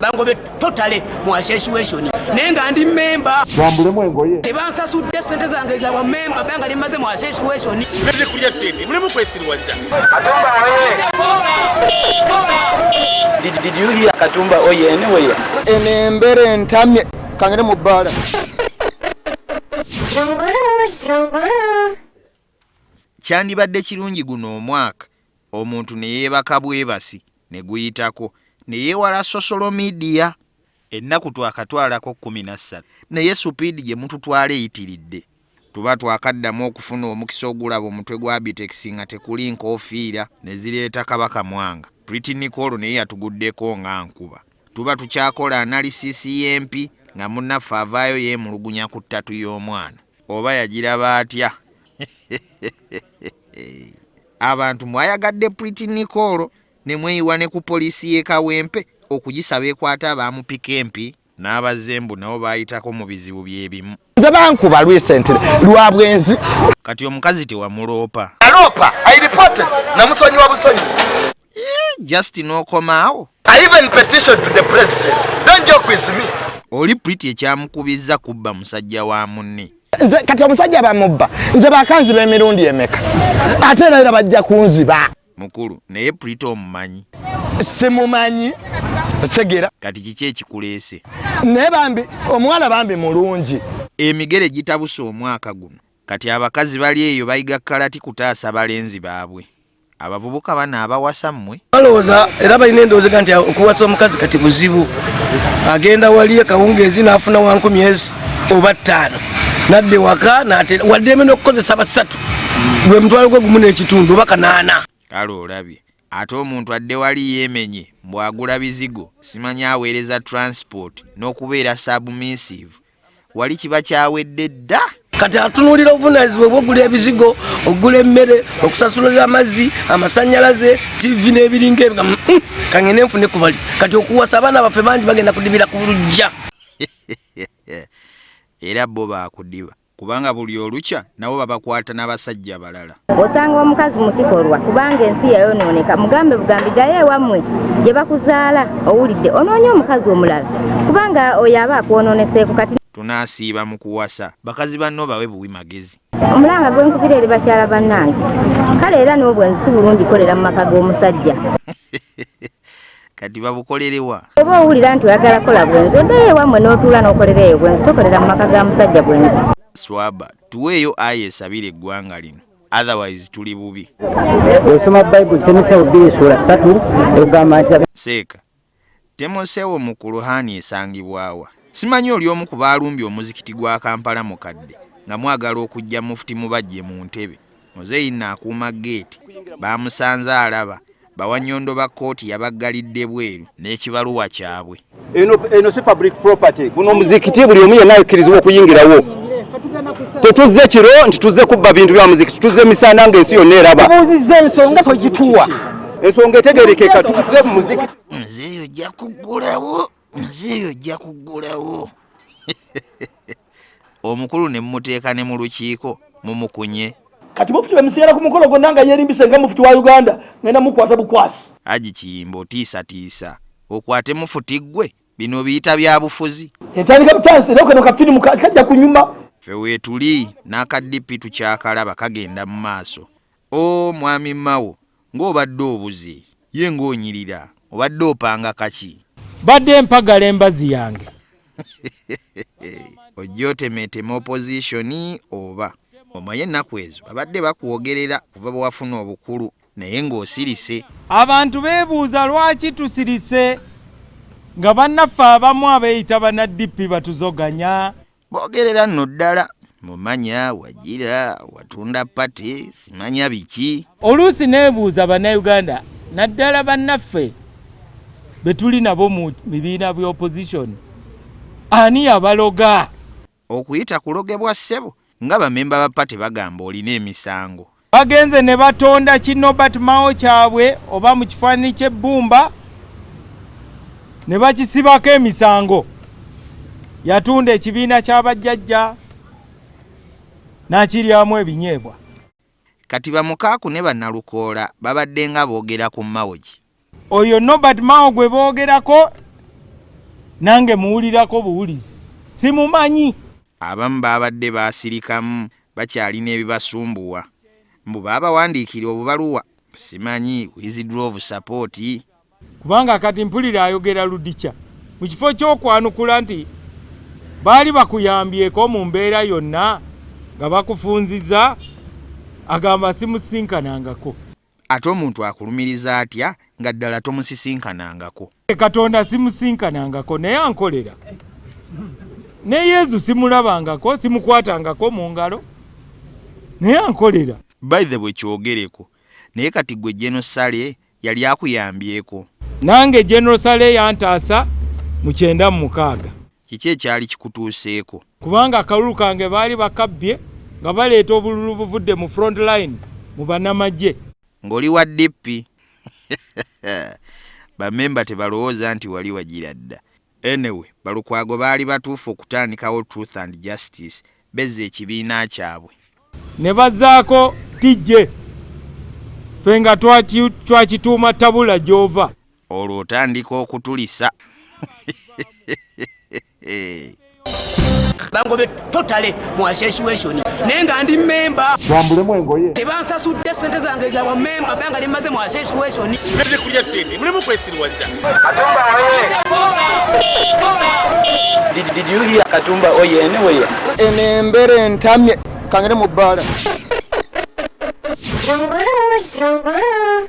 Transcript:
Bangobye totally mu association naye nga ndi memba. Mwambulemu engoye. Tebansasudde sente zange za bwamemba banga limaze mu association. Meze kulya sente mulimu kwesiriwaza. Katumba oye. Did you hear Katumba oye anyway? Eno embera entamye kangende mu bbaala. Zungulu, zungulu. Kyandibadde kirungi guno omwaka omuntu ne yeebaka bwebasi ne guyitako ne yeewala sosolo midiya. Ennaku twakatwalako 13 naye supiidi gye mututwala eyitiridde. Tuba twakaddamu okufuna omukisa ogulaba omutwe gwa Abitex nga tekuli nkoofiira ne zireeta Kabaka Mwanga. Pretty Nicole naye yatuguddeko nga nkuba. Tuba tukyakola analysis y'empi nga munnaffe avaayo yeemulugunya ku ttatu y'omwana. Oba yagiraba atya? Abantu mwayagadde Pretty Nicole ne mweyiwa ne ku poliisi y'e Kawempe okugisaba ekwate abaamupika empi. N'abazze mbu nabo baayitako mu bizibu bye bimu. Nze bankuba recently lwa bwenzi. Kati omukazi tewamuloopa? Naloopa, I reported, namusonyiwa busonyi. Just n'okomaawo? I even petitioned to the president. Don't joke with me. Oli Pretty ekyamukubizza kubba musajja wa munne. Nze kati omusajja bamubba, nze bakanziba emirundi emeka? Ate era era bajja kunziba. Mukulu, naye Pretty omumanyi? Simumanyi. Otegeera? Kati kiki ekikuleese? Naye bambi omuwala bambi mulungi. Emigere gitabuse omwaka guno. Kati abakazi bali eyo bayiga kalati kutaasa balenzi baabwe. Abavubuka bano abawasa mmwe? Balowooza era balina endowooza nti okuwasa omukazi kati buzibu. Agenda wali akawungeezi n'afuna wa nkumi ezi oba ttaano n'adda ewaka waddembe n'okukozesa basatu gwe mutwalo gwe gumu n'ekitundu oba 800. Kale olabye ate omuntu adde wali yeemenye mbu agula bizigo simanyi aweereza transport n'okubeera submissive wali kiba kyawedde dda. Kati atunuulira obuvunaanyizibwa obw'okugula ebizigo, okugula emmere, okusasulira amazzi, amasannyalaze, TV n'ebiringa ebyo, kangende nfune ku bali. Kati okuwasa abaana baffe bangi bagenda kudibira ku lujja. Era bo baakudiba kubanga buli olukya nabo babakwata n'abasajja balala. Osanga omukazi mu kikolwa kubanga ensi yayonooneka, mugambe bugambi ddayo ewammwe gye bakuzaala, owulidde onoonye omukazi omulala kubanga oyo aba akwonooneseeko. Kati tunaasiiba mu kuwasa bakazi banno bawe buwi magezi. Omulanga gwe nkubira eri bakyala bannange, kale era n'obwenzi si bulungi kolera mu maka g'omusajja. Kati babukolerewa? Oba owulira nti oyagala kola bwenzi, oddeyo ewammwe n'otuula n'okolera eyo bwenzi, tokolera mu maka ga musajja bwenzi. Swaba, tuweeyo aya esabira eggwanga lino, otherwise tuli bubi. Bw'osoma Bayibuli Timoseewo 2:3 egamba nti Seeka, Timoseewo mu Kuluhaani esangibwa wa? Simanyi oli omu ku baalumbye omuzikiti gwa Kampala mukadde nga mwagala okuggya Mufti Mubajje mu ntebe. Muzeeyi nno akuuma ggeeti baamusanze alaba bawannyondo ba kkooti yabaggalidde bweru n'ekibaluwa kyabwe. Eno si public property. Guno omuzikiti buli omu yenna akkirizibwa okuyingirawo. Tetuzze kiro nti tuzze kubba bintu bya muzikiti, tuzze misana ng'ensi yonna eraba. Tubuuzizza ensonga togituwa. Ensonga etegeerekeka, tuzze mu muzikiti. Nze ojja kuggulawo, nze ojja kuggulawo. Omukulu ne mumuteeka ne mu lukiiko mumukunye. Kati mufti bwe musigala ku mukolo gwonna nga yeerimbise nga mufti wa Uganda, ngenda mukwata bukwasi. Haji Kiyimba otiisatiisa okwate mufuti ggwe, bino biyita bya bufuzi. Entandika butansi naye kano ka firimu kajja kunyuma. Ffe weetuli n'aka DP tukyakalaba kagenda mu maaso. Oh Mwami Mao ng'obadde obuze, ye ng'onyirira, obadde opanga kaki? Badde mpagala embazi yange. Ojja otemeeteme opposition oba? Omanyi ennaku ezo babadde bakwogerera kuva bwe wafuna obukulu naye ng'osirise. Abantu beebuuza lwaki tusirise nga bannaffe abamu abeeyita banna DP batuzoganya. Boogerera nno ddala mumanya wagira watunda party simanya biki. Oluusi neebuuza Bannayuganda naddala bannaffe be tuli nabo mu bibiina bya opposition ani yabaloga? Okuyita kulogebwa ssebo nga bamemba ba party bagamba olina emisango. Bagenze ne batonda ki Norbert Mao kyabwe oba mu kifaananyi ky'ebbumba ne bakisibako emisango. Yatunda ekibiina kya bajjajja n'akiryamu ebinyeebwa. Kati bamukaaku ne bannalukoola babadde nga boogera ku Mao ki? Oyo Norbert Mao gwe boogerako Nange muwulirako buwulizi, simumanyi. Abamu baabadde baasirikamu bakyalina ebibasumbuwa mbu baabawandiikira obubaluwa simanyi withdraw of support. Kubanga kati mpulira ayogera ludica mu kifo ky'okwanukula nti baali bakuyambyeko mu mbeera yonna nga bakufunziza, agamba simusinkanangako. Ate omuntu akulumiriza atya nga ddala tomusisinkanangako? Katonda simusinkanangako naye ankolera. Ne Yezu simulabangako, simukwatangako mu ngalo naye ankolera. By the bwe kyogereko, naye kati gwe General Saleh yali akuyambyeko? Nange General Saleh yantaasa mu 96. Kiki ekyali kikutuuseeko? Kubanga akalulu kange baali bakabbye nga baleeta obululu buvudde mu front line mu bannamagye. Ng'oli wa DP? Bammemba tebalowooza nti wali wagira dda. Anyway, Balukwago baali batuufu okutandikawo Truth and Justice bezze ekibiina kyabwe. Ne bazzaako TJ, ffe nga twakituuma Tabula gy'ova. Olwo otandika okutulisa. Bangobe totally mu association naye nga ndi memba. Twambulemu engoye. Tebansasudde ssente zange za bwa memba banga limaze mu association. Meze kulya ssente mulimu kwesiriwaza. Katumba oye! Did you hear Katumba oye anywhere? Eno embera entamye kangere mu bbaala. Zungulu, zungulu.